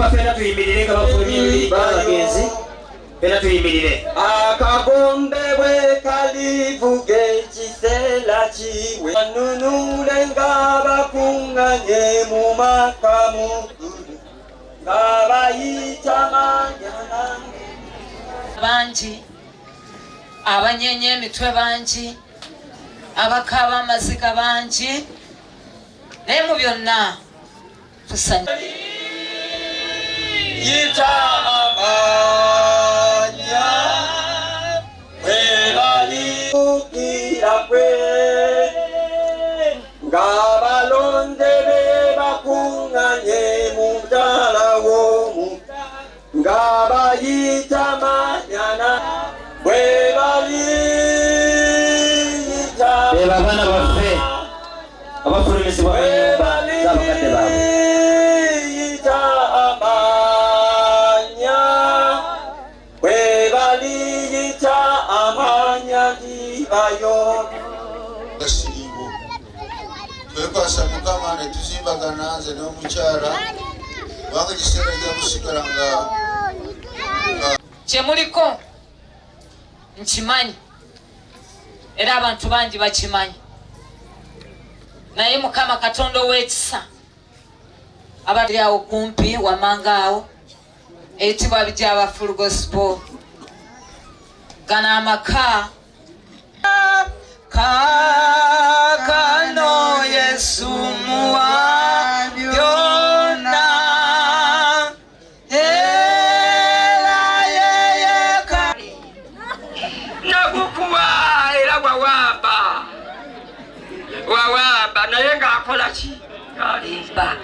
Nsaba ffenna tuyimirire nga bafulumya emibiri gy'abagenzi, ffenna tuyimirire. Akagombe bwe kalivuga ekiseera kiwe banunule nga bakuŋŋanye mu maka mu ggulu nga bayita manyana. Bangi abanyeenya emitwe, bangi abakaaba amaziga, bangi, naye mu byonna tusanya Yita amanya bwe baliukira kwe ng'abalonde be bakuŋŋanye mu ddala w'omu nga bayita manyana bwe baliyita Beba abaana baffe abafulumizibwa mu nnyumba z'abakadde baabwe. Baliyita amanya bwe baliyita amanya ndibayo. Gasiriiwo twekwasa Mukama ne tuzimbagana nze n'omukyala, kubanga ekiseera gya kusigala nga Kyemuliko nkimanyi, era abantu bangi bakimanyi, naye Mukama Katonda ow'ekisa abali awo kumpi wamanga awo eyitibwa Bijaba Full Gospel, gano amaka kakano Yesu muwa byonna era yeyeka. Nagukuwa era wawamba wawamba, naye ng'akola ki? Ng'alimba.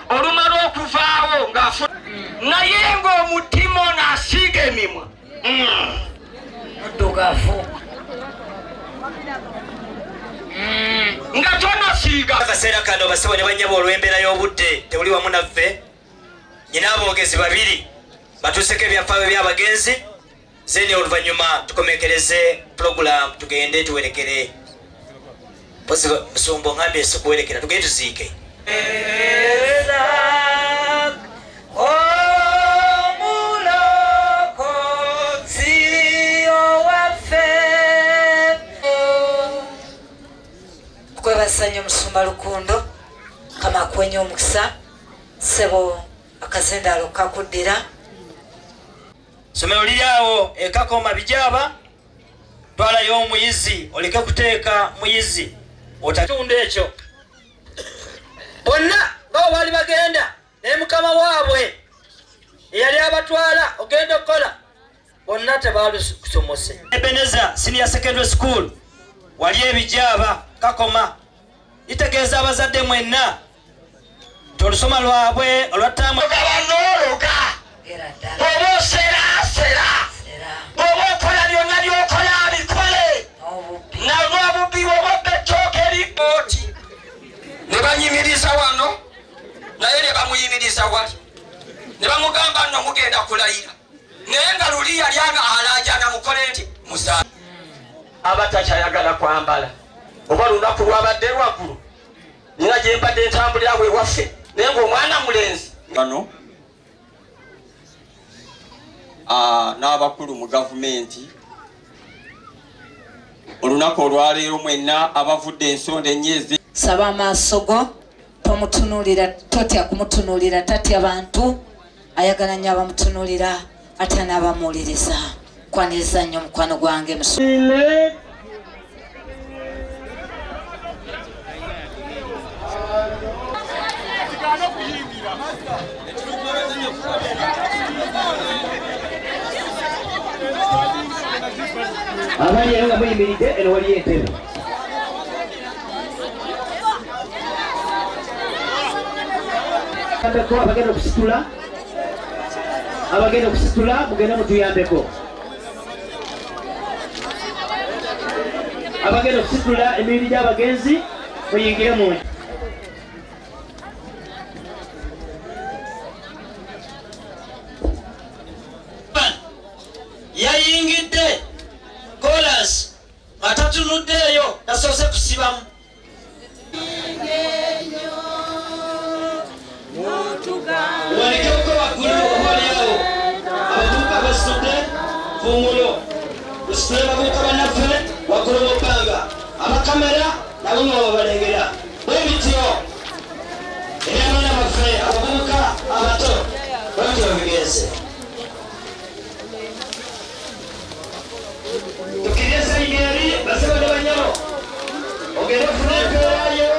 Olumala okuvaawo ng'afu, naye ng'omutima ono asiiga emimwa. Muddugavu. Nga tonasiiga. Akaseera kano, basebo ne bannyabo, olw'embeera y'obudde tewuli wamu naffe, nyina aboogezi babiri batuuseko ebyafaayo by'abagenzi, then oluvannyuma tukomekereze pulogulaamu, tugende tuwerekere. Mpozi musumba ongambye si kuwerekera, tugende tuziike. Omulokozi owaffe, kwebaza nnyo Musumba Lukundo, kama akuwenye omukisa ssebo, akazindaalo kakuddira. Somero liri awo ekakoma Bijaba, twalayo omuyizi oleke kuteeka muyizi otatunda ekyo. Bonna babo baali bagenda, naye mukama waabwe eyali abatwala ogenda okukola, bonna tebalusomose. Ebeneza Senior Secondary School wali Ebijaaba Kakoma litegeeza abazadde mwenna nti olusoma lwabwe olwa ttaamu Gaba noologa. Era ddala. Oba oseraasera. Era. Oba okola byonna byokola abikole. N'obubbi. Nalwobubbi oba ettooke eripooti ne banyimiriza wano, naye ne bamuyimiriza wali ne bamugamba nno mugenda kulayira, naye nga luli yali anga alajana mukole nti musa aba takyayagala kwambala oba lunaku lwabadde lwaggulu. Nina gye mbadde ntambulira we waffe, naye ng'omwana mulenzi bano n'abakulu mu gavumenti, olunaku olwaleero mwenna abavudde ensonda ennyo Saba amaaso go, tomutunuulira, totya kumutunuulira, tatya bantu, ayagala nnyo abamutunuulira, atya n'abamuwuliriza. Kwaniriza nnyo mukwano gwange musu. Abali ero nga muyimiridde, eno waliyo entebe. Tuyambeko abagenda okusitula, abagenda okusitula mugende mutuyambeko. Abagenda okusitula emibiri gy'abagenzi muyingire mu yayingidde kolas nga tatunuddeeyo, tasoose kusibamu. Mutuga. Vungulo tusitule bavubuka bannaffe waggulu mu bbanga, abakamera nabo nga babalengera bwe bityo eri abaana baffe abavubuka abato bwe bityo bigenze. Tukirize sayidi eri basebo ne banyabo, ogende ofune empeerayo.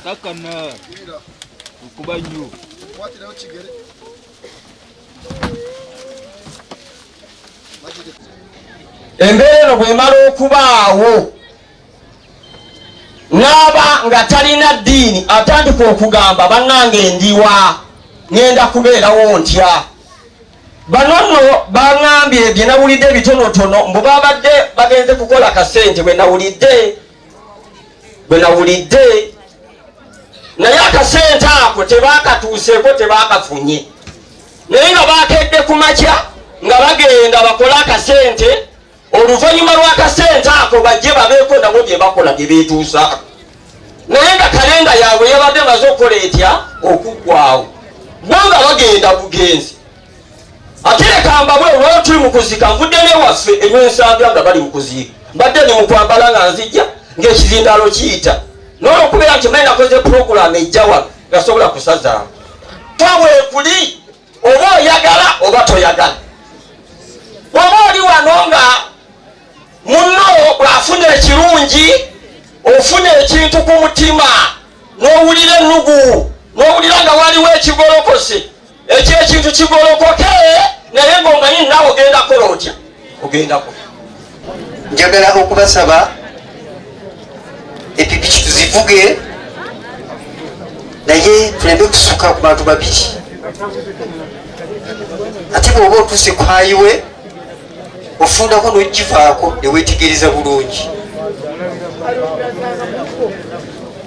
Takana okuba nnyo. Embeera eno bw'emala okubaawo n'aba nga talina ddiini atandika okugamba bannange ndiwa ŋŋenda kubeerawo ntya. Bano nno baŋŋambye bye nawulidde ebitonotono mbu babadde bagenze kukola kasente bwe nawulidde naye akasente ako tebaakatuuseeko, tebaakafunye, naye nga baakedde ku makya nga bagenda bakole akasente, oluvannyuma lw'akasente ako bajje babeeko nabo bye bakola bye beetuusaako, naye nga kalenda yaabwe yabadde maze okukola etya okuggwawo, bo nga bagenda bugenzi. Ate leka mbabwe olwaleero tuli mu kuziika, nvudde n'ewaffe eby'ensambya nga bali mu kuziika, mbadde ndi mu kwambala nga nzijja ng'ekizindaalo kiyita, n'olwokubeera nti mmanyi nakoze pulogulaamu ejja wano nga sobola kusazaamu. Twaweekuli oba oyagala oba toyagala, bw'oba oli wano nga munno bw'afuna ekirungi ofuna ekintu ku mutima n'owulira ennugu n'owulira nga waliwo ekigolokose, ekyo ekintu kigolokoke naye ng'omanyi naawe ogenda kukola otya, ogenda kukola. Njagala okubasaba epipiki tuzivuge naye tuleme kusuka ku bantu babiri, ate bw'oba otuuse ku highway ofundako n'ogivaako ne weetegereza bulungi.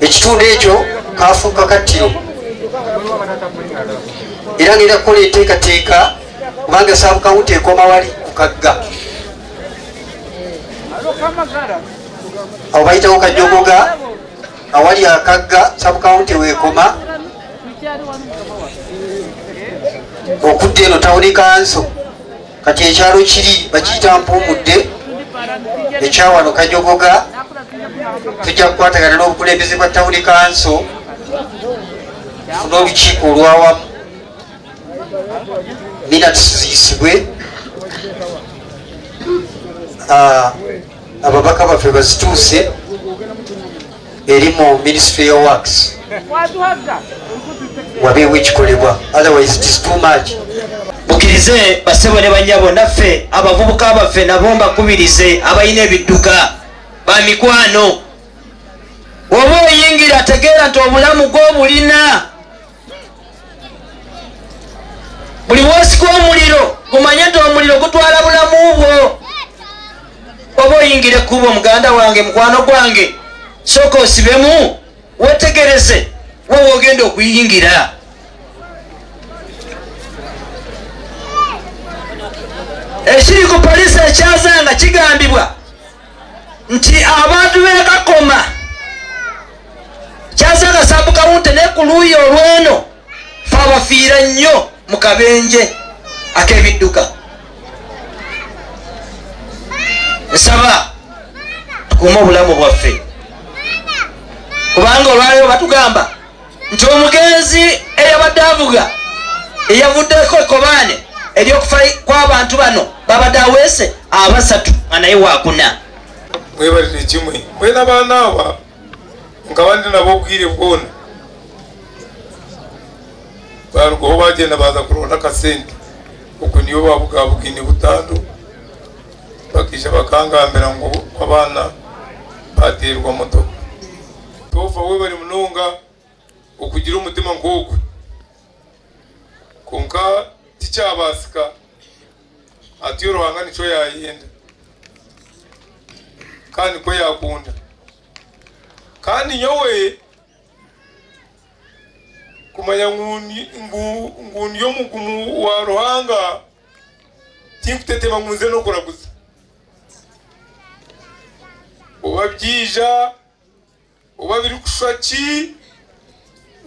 Ekitundu ekyo kafuuka kattiro, era ngenda kukola enteekateeka kubanga sub-county ekoma wali ku kagga awo bayitawo Kajogoga awali akagga sub-county weekoma okudda eno tawuni kanso. Kati ekyalo kiri bakiyita Mpuumudde, ekyawano Kajogoga. Tujja kukwatagana n'obukulembeze bwa tawuni kanso tufune olukiiko olwawamu, minutes ziyisibwe, ababaka baffe bazituuse eri mu Ministry of Works wabeewo ekikolebwa, otherwise it is too much. Mukirize basebo ne bannyabo, naffe abavubuka baffe nabo mbakubirize abalina ebidduka ba mikwano, oba oyingira tegeera nti obulamu gw'obulina, buli wosika omuliro gumanye nti omuliro gutwala bulamu bwo. Oba oyingira ekkubo muganda wange, mukwano gwange, sooka osibemu wetegereze wowe ogenda okuyingira. Ekiri ku poliisi ekyazanga kigambibwa nti abantu b'e Kakoma kyazanga sub-county ne ku luuyi olw'eno fe abafiira nnyo mu kabenje ak'ebidduka. Nsaba tukuume obulamu bwaffe, kubanga olwaleero batugamba nti omugenzi eyabadde avuga eyavuddeko ekobaane eryokufa kw'abantu bano babadde aweese abasatu nga naye wakuna. Mwebalire kimwe mwena abaana aba nkaba ndi nabo obwire bwona barugaho bagenda baza kuronda akasente okwo niyo babugabugine butandu bakija bakangambira ngu abaana Baateerwa motoka. Toofa webare munonga okugira omutima nk'ogwe. Kwonka tikyabaasika, atyo Ruhanga nikyo yaayenda kandi nikwo yaakunda. Kandi nyowe kumanya ngu ngu ndi omugumu wa Ruhanga, tinkutetema ngu nze n'okuraguza. Oba byaija, oba birikushusha ki,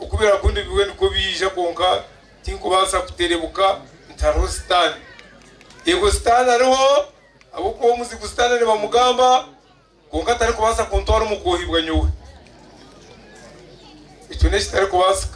oku birakunde bibe nikwo biija kwonka tinkubaasa kuterebuka nti hariho Sitaane. Eego Sitaane ariho ahabw'okuba omuzigu Sitaane nibamugamba kwonka tarikubaasa kuntwara omu kwohibwa nyowe. Ekyo n'ekitarikubaasika.